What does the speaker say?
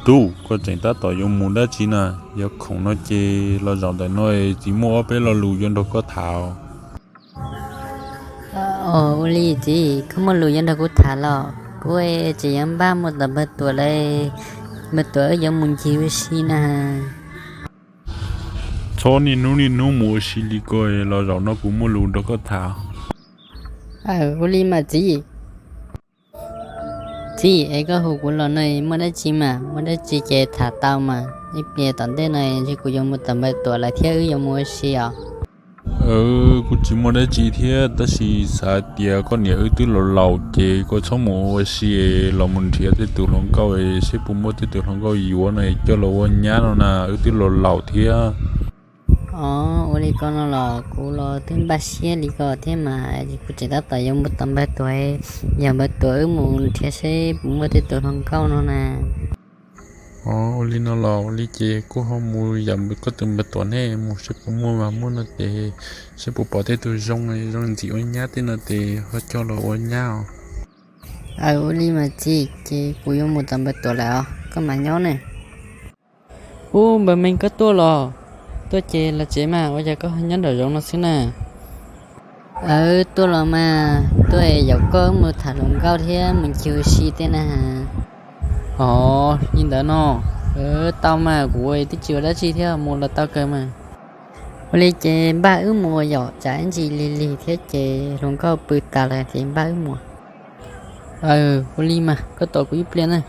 Tub, koj tseem tab tom yuav mus dab tsi na? Yog khoom no ces los zaum ntawm no, txiv muaj ob peb lo lus yuav nrog koj tham. Ua li txiv, koj muaj lus yuav nrog kuv tham los? Kuv tseem yuav npaj mus tom npawg Tuam lawv, npawg Tuam wb yuav mus ncig ua si na. Txhob niaj hnub niaj hnub mus ua si li ko, los zaum no kuv muaj lus nrog koj tham. Ua li mas txiv. Txiv, es koj hu kuv los no muaj dab tsi mas? Muaj dab tsi ces tham tau mas. Ib pliag tom ntej no ntshe kuv yuav mus tom npawg Tuam lawv thiab wb yuav mus ua si os. Kuv tsis muaj dab tsi thiab, tab sis xav tias koj niam wb twb laus laus ces koj txhob mus ua si, los mus nrhiav tej tus hluas nkauj seb puas muaj tej tus hluas nkauj yuav no coj los ua nyab no na, wb twb laus laus thiab. Os, ua li ko no los kuv los twb npaj siab li ko thiab mas, kuv tseem tab tom yuav mus tom npawg Tuam, yog npawg Tuam wb mus nrhiav seb puas muaj tej tus hluas nkauj no na. Os, ua li no los ua li ces kuv ho mus yam koj tus npawg Tuam ne, mus seb puas muaj, mas muaj no ces seb puas pom tej tus zoo zoo ntxim ua nyab tej no ces ho coj los ua nyab os. Aw, ua li mas txiv, ces kuv yuav mus tom npawg Tuam lawm os, koj mam nyob ne. Ub, npawg Meej, koj tuaj los? Tuaj ces los tsev mas, ua cas koj ho nyob nraum zoov no xwb na? Aw, tuaj los mas, tuaj yaum koj mus tham hluas nkauj thiab mus ncig ua si tej na. Os, li ntawd no. Tau mas, kuv twb tsis ua dab tsi thiab, mus los tau kawg mas. Ua li ces npaj wb mus yom, tsam ib ntsis lig lig thiab ces hluas nkauj pw tas lawm ces npaj wb mus. Aw, ua li mas, koj tos kuv ib pliag na.